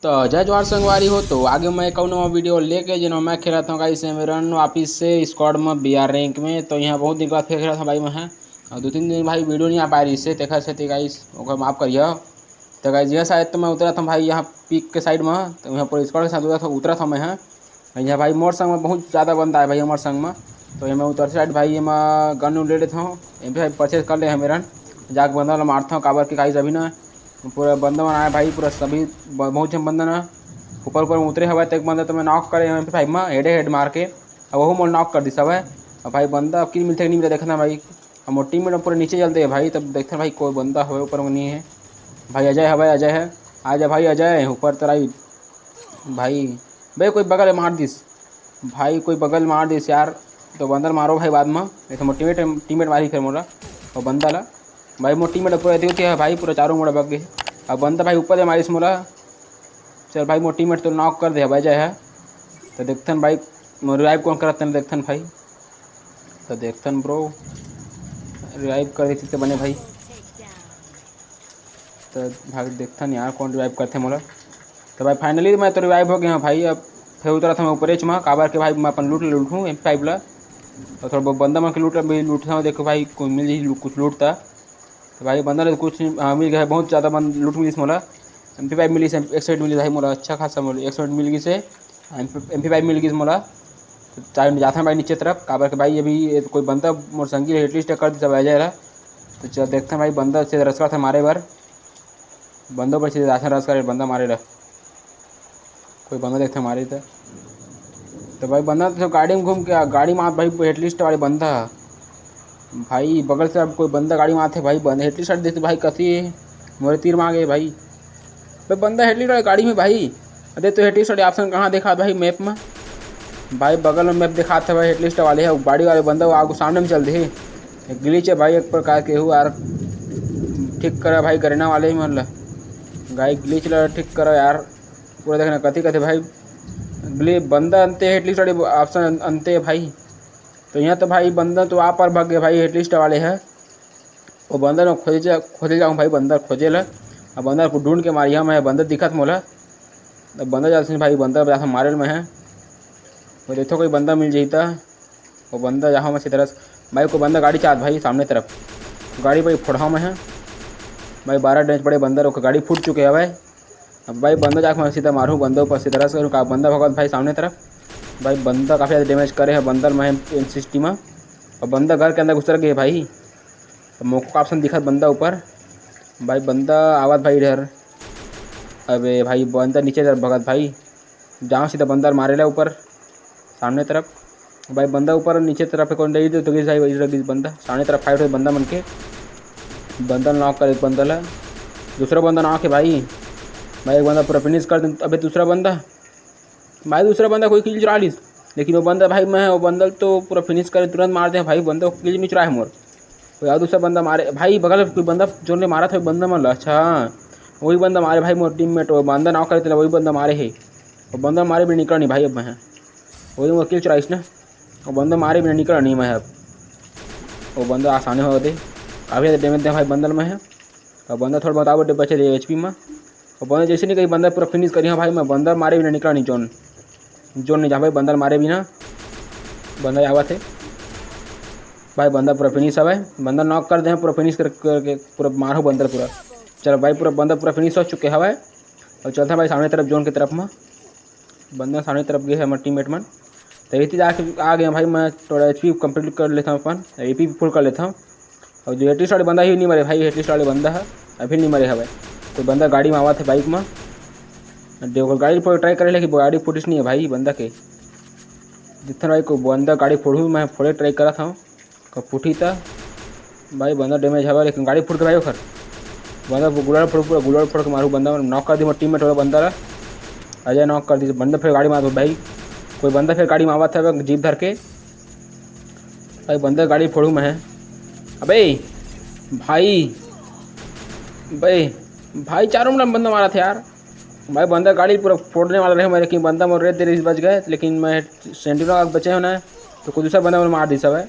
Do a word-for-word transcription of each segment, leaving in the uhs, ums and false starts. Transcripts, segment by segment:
तो जय जोहार संगवारी हो, तो आगे मैं एक अउ नवा वीडियो लेके, जेन मैं खेलत हूँ गाइस एमेरन वापिस से स्क्वाड में बीआर रैंक में। तो यहाँ बहुत दिन के बाद फिर खेलत हूँ भाई मैं, हाँ। और दो तीन दिन भाई वीडियो नहीं आ पाए रहिस से, तेखर सेती गाइस ओकर माफ करिए। तो गाइस यहाँ शायद तो मैं उतरत हूँ भाई यहाँ पीक के साइड में, तो यहाँ पर स्क्वाड के साथ उतरत हूँ, उतरत हूँ मैं, हाँ। यहाँ भाई मोर संग में बहुत ज़्यादा बंदा है भाई हमर संग में। तो ये मैं उतर साइड भाई ये मैं गन ले लेता हूँ, एम पी फाइव परचेज कर ले हमें रन, जाके बंदा ला मारता हूँ, काबर के गाइस अभी ना पूरा बंदा मन आए भाई, पूरा सभी ब-, बहुत झन बंदा ना ऊपर ऊपर में उतरे हवय, तो एक बंदा तो मैं नॉक करे एम पी फाइव में हेडे हेड मार के, अब वहू मोर नॉक कर दिस हवय। अब भाई बंदा अब किल मिलथे कि नहीं मिलथे देखना भाई। अब मोर टीम में पूरा नीचे चलते है भाई, तब देखते हैं भाई कोई बंदा हवय ऊपर में नहीं है। भाई अजय हवय, अजय है, आ जा भाई अजय ऊपर तराई। भाई, बे कोई बगल में मार दिस भाई, कोई बगल में मार दिस यार। तो बंदा ल मारो भाई बाद में, नहीं तो मोर टीममेट, टीममेट मारी फिर मोला और बंदा ला। भाई मोर टीममेट पूरा एती ओती है भाई, पूरा चारों मुड़ा भग गए। अब बंदा भाई ऊपर ले मारिस मोला। चल भाई मोर टीममेट तो नॉक कर दे भाई, जय है। तो देखथन भाई मोर रिवाइव कौन करत तेन देखथन भाई। तो देखथन ब्रो, रिवाइव कर देती तो बने भाई। तो भाई देखथन यार कौन रिवाइव करथे मोला। तो भाई फाइनली मैं तो रिवाइव हो गया हूँ भाई। अब फिर उतरत हूँ मैं ऊपरेच में, काबर के भाई मैं अपन लूट लूटूँ एम फाइव ला। और थोड़ा बहुत बंदा मन के लूट भी लूटता हूँ, देखो भाई कोई मिल जाही लू-, कुछ लूटता। तो भाई बंदा ले कुछ, हाँ, मिल गया है, बहुत ज़्यादा बंद लूट मिलिस मोला। एम पी फाइव मिलिस, एक सेट मिलिस भाई मोला, अच्छा खासा मोला एक सेट मिल गई से। एम पी फाइव मिल गई मोला। तो चाहे जाथन भाई नीचे तरफ, काबर के भाई अभी ये कोई बंदा मोर संगी एटलीस्ट कर देता भाई जरा। तो चल देखते हैं भाई बंदा से रसवा था मारे बर। बंदों पर सीधे जाथन रस करे बंदा मारे ला। कोई बंदा देखते मारे तो। तो भाई बंदा तो गाड़ी में घूम के, गाड़ी में भाई एटलीस्ट वाले बंदा। भाई बगल से अब कोई बंदा गाड़ी में आथे भाई, बंदा हेडलिस्ट साइड देते भाई, कसी मोरे तीर मांगे भाई। बे बंदा हेडलिस्ट वाले गाड़ी में भाई। अरे तो हेडलिस्ट वाले ऑप्शन कहाँ दिखा भाई मैप में? भाई बगल में मैप दिखाते भाई, हेडलिस्ट वाले है, गाड़ी वाले बंदा वो आगू सामने में चल दे। ग्लिच है भाई एक प्रकार के, हु यार ठीक करा भाई, गरेना वाले ही मन ला। गाड़ी ग्लिच ला ठीक करा यार। पूरा देखना कथी कथे भाई, ग्लिच बंदा अंते हेडलिस्ट वाले ऑप्शन अंते भाई। तो यहाँ तो भाई बंदा तो आप पर भाग गए भाई, हेडलिस्ट वाले है। वो बंदर में खोजे जा, खोजे जाऊँ भाई, बंदर खोजे ला। अब बंदर को ढूंढ के मारिया मैं, बंदर दिखत मोला। अब बंदर जात भाई, बंदर जात मारे में है। वो देखो कोई बंदा मिल जाता, वो बंदा जहाँ मैं सीधा रस-, भाई को बंदा गाड़ी चाहत भाई सामने तरफ। गाड़ी भाई फोड़ा में है। भाई बारह डैमेज पड़े बंदर, ओकर गाड़ी फूट चुके है भाई। अब भाई बंदा जाके मैं सीधा मारूँ, बंदा ऊपर सीधा रस करूँ, का बंदा भगत भाई सामने तरफ। भाई बंदा काफ़ी ज़्यादा डैमेज करे है बंदर में एम सिक्सटी में। अब बंदा घर के अंदर घुसर गए भाई। अब मोको का ऑप्शन दिखत बंदा ऊपर। भाई बंदा आवत भाई इधर। अबे भाई बंदा नीचे तरफ भगत भाई। जाओ सीधा बंदा मारे ला ऊपर सामने तरफ। भाई बंदा ऊपर नीचे तरफ है, कौन रही तो गिर भाई, वही गिर बंदा। सामने तरफ फाइट हो बंदा मन के। बंदा नॉक करे एक बंदा ला। दूसरा बंदा नॉक है भाई। भाई एक बंदा पूरा फिनिश कर दे। अबे दूसरा बंदा, भाई दूसरा बंदा कोई किल चुरा लिस। लेकिन वो बंदा भाई मैं, वो बंदा तो पूरा फिनिश करे, तुरंत मार दे भाई, बंदा को किल नहीं चुराए मोर। कोई और दूसरा बंदा मारे भाई, बगल में कोई बंदा जोन ले मारा था, वो बंदा मन ला। अच्छा हाँ, वही बंदा मारे भाई मोर टीममेट, वो बंदा नॉक करे थे, वही बंदा मारे है। वो बंदा मारे भी निकला नहीं भाई अब मैं। वही मोर किल चुराइस ना, वो बंदा मारे भी निकला नहीं मैं अब। वो बंदा आसानी हो गए, काफ़ी ज़्यादा डैमेज दे भाई बंदर में है। अब बंदा थोड़ा बहुत आवत बचे रहे एचपी में। और बंदा जैसे नहीं कहीं बंदा पूरा फिनिश करी, हाँ भाई मैं बंदा मारे बिना निकला नहीं जोन। जोन नहीं जा भाई, बंदा मारे बिना। बंदा आवत है भाई, बंदा पूरा फिनिश हवे, बंदा नॉक कर दे, पूरा फिनिश कर, करके पूरा मारो बंदा पूरा। चलो भाई पूरा बंदा पूरा फिनिश हो चुके हवे। और चलते हैं भाई सामने तरफ जोन की तरफ में। बंदा सामने तरफ गए है हमारे टीममेट मन। तो इतनी जाके आ गए भाई, मैं थोड़ा एचपी कंप्लीट कर लेता हूँ अपन, एपी फुल कर लेता हूँ। और जो एटलीस्ट वाले बंदा ही नहीं मरे भाई, एटलीस्ट वाले बंदा है अभी नहीं मरे है भाई। कोई बंदा गाड़ी में आवा थे बाइक में, देखो गाड़ी फोड़ ट्राई करे, लेकिन गाड़ी फुटिस नहीं है भाई बंदा के। जितना भाई कोई बंदा गाड़ी फोड़ू, मैं फोड़े ट्राई करा था, कब फूटी था भाई, बंदा डैमेज हवा, लेकिन गाड़ी फूट के भाई ओखर। बंदा वो गुलाल फोड़, पूरा गुलाल फोड़ के मारू बंदा, नॉक कर दी मोर टीममेट वाला बंदा ला। अजय नॉक कर दी बंदा, फिर गाड़ी मार भाई। कोई बंदा फिर गाड़ी में आवा था जीप धर के। भाई बंदा गाड़ी फोड़ू मैं। अबे भाई, भाई, भाई चारों में बंदा मारा था यार। भाई बंदा गाड़ी पूरा फोड़ने वाला रहे मेरे, लेकिन बंदा मोर रेत दे रही बच गए, लेकिन मैं सेंटिनल बचे होना है। तो कोई दूसरा बंदा मोर मार दी सब है।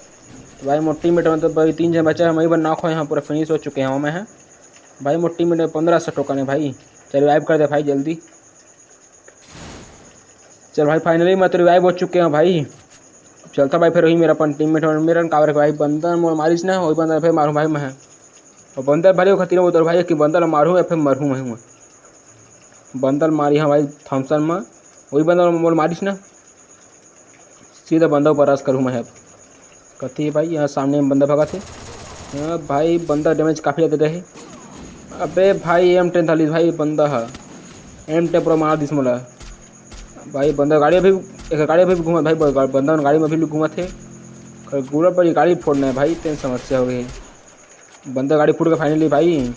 तो भाई मोर टीममेट में तो भाई तीन जन बचा है, वहीं पर नॉक हो, यहाँ पूरा फिनिश हो चुके हैं मैं है। भाई मोर टीममेट में पंद्रह सौ टोकन है भाई। चल रिवाइव कर दे भाई जल्दी। चल भाई, finally मैं तो revive हो चुके हंव भाई। चलता भाई, फेर वही मेर अपन teammate मन मेरन, काबर के भाई बंदा मोर मारिस ना, वही बंदा फेर मारूं भाई मैं। अउ बंदा भाई ओखर तीर उतर भाई, कि बंदा ल मारूं या फेर मरहूं मैं। बंदा ल मारे हंव भाई Thompson म, वही बंदा मोर मारिस ना, सीधा बंदा ऊपर rush करहूं मैं अब। कथी भाई, यहां सामने में बंदा भगत हे। हां भाई, बंदा damage काफी ज्यादा दे हे। अबे भाई, M ten धर लिस भाई बंदा ह, M ten पूरा मार दिस मोला। भाई बंदा गाड़ी अभी, एक गाड़ी अभी भी घूमत भाई, ब-, बंदा मन गाड़ी में अभी भी घूमत हे। अगर गुलट पर गाड़ी फोड़ना हे भाई, तेन समस्या हो गई। बंदा गाड़ी फूट के finally भाई,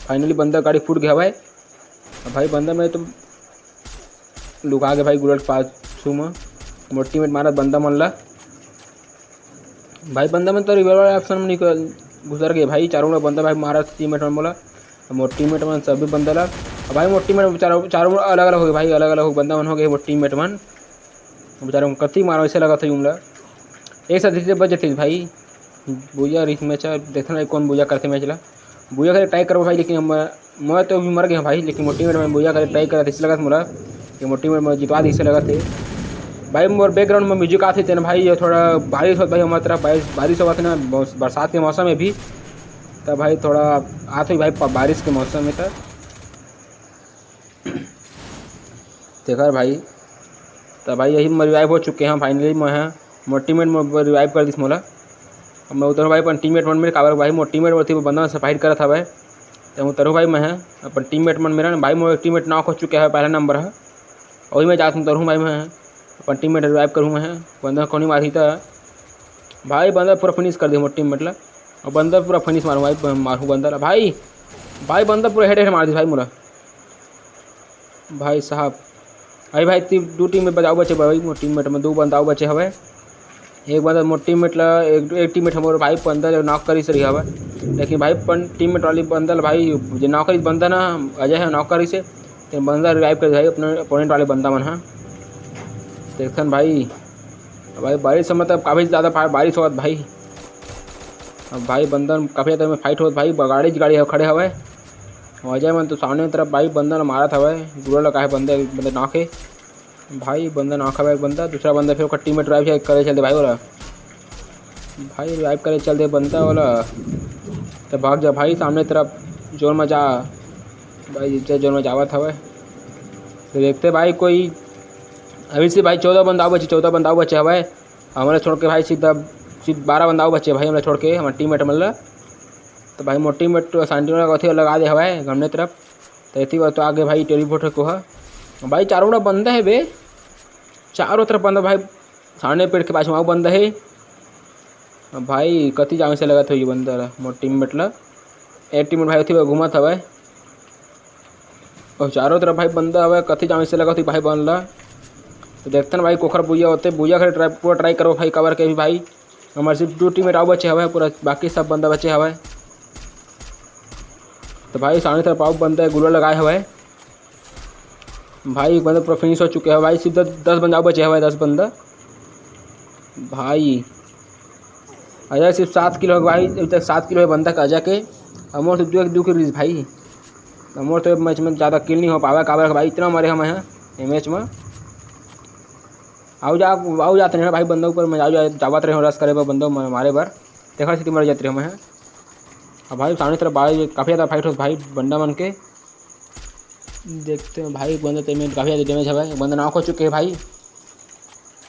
finally बंदा गाड़ी फूट गया भाई। अब भाई बंदा मैं तो लुका के भाई गुलट पाछू में मोर teammate मारत बंदा मन ला। भाई बंदा मन तो revive वाला option में निकल घुसर गए भाई, चारों मुड़ा बंदा भाई मारत teammate मन मोला। मोर teammate मन सभी बंदा ला, अब भाई मोर teammate चारों, चारों मुड़ा अलग अलग हो गए भाई, अलग अलग हो बंदा मन हो गए मोर teammate मन। बेचारा मन कति मारो, ऐसे लगत हे उमला। एक साथ जीते बच जतिस भाई। बुया रिस match, देखना भाई कौन बुया करथे match ला। बुया करे try करबो भाई, लेकिन हम, मैं तो अभी मर गया भाई, लेकिन मोर teammate मन बुया करे try करत, ऐसे लगत मोला कि मोर teammate मन जितवा दे, ऐसे लगत हे। भाई मोर background में music आथे तेन भाई, ये थोड़ा बारिश होत भाई, हमारे तरफ बारिश, बारिश होवत हे ना, बरसात के मौसम में भी, तब भाई थोड़ा आथे भाई बारिश के मौसम में तब। तेकर भाई, त भाई यही मैं revive हो चुके हंव finally। मैं ह, मोर teammate मोर revive कर दिस मोला। अब मैं उतरहूं भाई अपन teammate मन मेर, काबर भाई मोर teammate ओती बंदा से fight करत हवय। त मैं उतरहूं भाई मैं ह, अपन teammate मन मेर भाई, मोर teammate knock हो चुके हवय पहला number ह। वही मैं जात उतरहूं भाई मैं ह, अपन teammate revive करहूं मैं ह। बंदा कोनी मारही त भाई बंदा पूरा finish कर दे मोर teammate ला। अउ बंदा पूरा finish मारूं भाई, मारहूं बंदा ला भाई। भाई बंदा पूरा head head मार दिस भाई मोला। भाई साहब, अरे भाई, ती-, दू team में बंदा अउ बचे भाई, मोर teammate में दू बंदा अउ बचे हवय। एक बंदा मोर teammate ला, एक, एक teammate हमर भाई बंदा ला knock करिस रही हवय, लेकिन भाई पन-, teammate वाली बंदा ला भाई जे knock करिस बंदा ना, अजय ह knock करिस हे, ते बंदा revive कर भाई अपने opponent वाले बंदा मन ह। देखथन भाई, भाई बारिश से मतलब काफी ज्यादा बा-, बारिश होवत भाई। अब भाई बंदा काफी ज्यादा में fight होवत भाई, गाड़ी गाड़ी खड़े हवय। अजय मन तो सामने तरफ भाई बंदा ल मारत हवय, गुलट लगा हे बंदा, बंदा knock हे। भाई बंदा knock हवय, बंदा, दूसरा बंदा फिर ओकर teammate revive करे चल दे भाई ओला। भाई revive करे चल दे बंदा ओला। त भाग जा भाई सामने तरफ, जोर म जा। भाई इज्जत जोर म जावत हवय। तो देखते भाई कोई, अभी से भाई चौदह बंदा अउ बचे, चौदह बंदा अउ बचे हवय। हमला छोड़ के भाई सीधा, सीधा बारह बंदा अउ बचे भाई हमला छोड़ के, हमर teammate मन ला। त भाई मोर teammate तो Sentinel कथे लगा दे हवय सामने तरफ। त एती बर तो आगे भाई teleport हे कोहा। भाई चारों ओर बंदा हे बे। चारों तरफ बंदा भाई। सामने पेड़ के पास में अउ बंदा हे। अब भाई कति जामे से लगत होही बंदा ला, मोर teammate ला। एक teammate भाई ओती बर घूमत हवय। अउ चारों तरफ भाई बंदा हवय, कति जामे से लगत होही भाई बंदा ला। तो देखथन भाई कोखर बुया होथे, बुया करे try, पूरा try करबो भाई, काबर के भी भाई हमर सिर्फ दू teammate अउ बचे हवय, पूरा बाकी सब बंदा बचे हवय। तो भाई सामने तरफ अउ बंदा गुलट लगाए हवय। भाई एक बंदा पूरा finish हो चुके हे भाई, सिर्फ दस, दस बंदा अउ बचे हवय, दस बंदा। भाई अजय सिर्फ सात kill हो गए भाई, अभी तक सात kill हो बंदा का अजय के। अउ मोर तो दू, दू kill रहिस भाई। अउ मोर तो match में ज्यादा kill नहीं हो पावे, काबर भाई इतना मरे हवय ये match में। अउ जा, अउ जात रहे भाई बंदा ऊपर में, अउ जा, जावत रहे rush करे बर बंदा म-, मारे बर। तेखर सेती मर जात रहे मैं। अब भाई सामने तरफ भाई काफी ज्यादा fight होत भाई बंदा मन के। देखते हैं भाई, एक बंदा ते में काफी ज्यादा damage हवय, एक बंदा knock हो चुके हे भाई।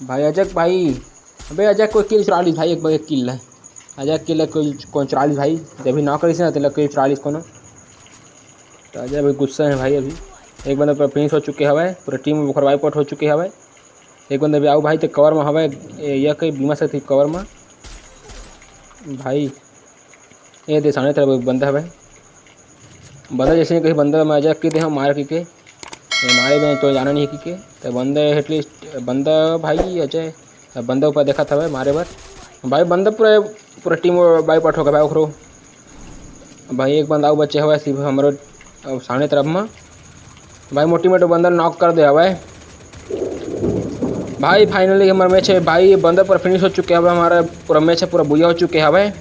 भाई अजय भाई, अबे अजय कोई kill चुरा लिस भाई, एक बार एक kill ला। अजय kill ला कोई, कोई चुरा लिस भाई, जब भी knock करिस ना, तेला कोई चुरा लिस कोनो। तो अजय भाई गुस्सा हे भाई अभी। एक बंदा पूरा finish हो चुके हवय, पूरा team ओकर wipe out हो चुके हवय। एक बंदा भी अउ भाई ते cover में हवय, ए, ये कोई बीमा से थी cover में। भाई, ये दे सामने तरफ एक बंदा हवय। बंदा जैसे कहीं बंदा मैं अजय के दे हम मार के, के, ये मारे में तो जाना नहीं कि के, तो बंदा at least, बंदा भाई अजय, बंदा ऊपर देखत हवय मारे बर। भाई बंदा पूरा, पूरा team wipe out हो गया भाई ओकरो। भाई एक बंदा अउ बचे हवय सिर्फ हमरो, अ, सामने तरफ में। भाई मोर teammate बंदा knock कर दे हवय। भाई finally हमर match हे भाई, बंदा पूरा finish हो चुके हवय, हमारा पूरा match हे, पूरा बुया हो चुके हवय।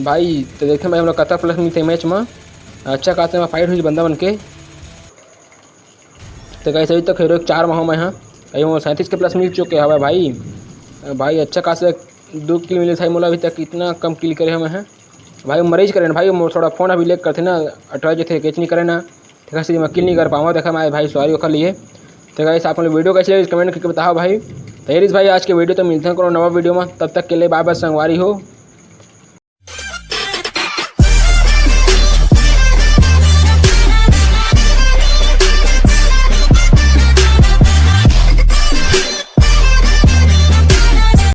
भाई तो देखे भाई हम लोग कतक plus मिलते match में, अच्छा खासा में fight हुई बंदा मन के। तो guys अभी तक hero के चार में हवं मैं ह। भाई, वो सैंतीस के प्लस मिल चुके हवय भाई। भाई, अच्छा खासा दू किल मिले भाई मोला, अभी तक इतना कम किल करे हवं मैं। भाई, मरीज करे ना भाई, मोर थोड़ा फोन अभी लेग करथे ना, अटक जथे, कैच नहीं करे ना, ठीक है, इसलिए मैं किल नहीं कर पाऊंगा। देखा मैं भाई, सॉरी ओखर लिए। तो गाइस, आप लोग वीडियो कैसे लगी, कमेंट करके बताओ भाई। तो ये रहिस भाई आज के वीडियो, तो मिलते हैं कोनो नवा वीडियो में, तब तक के लिए बाय बाय संगवारी हो।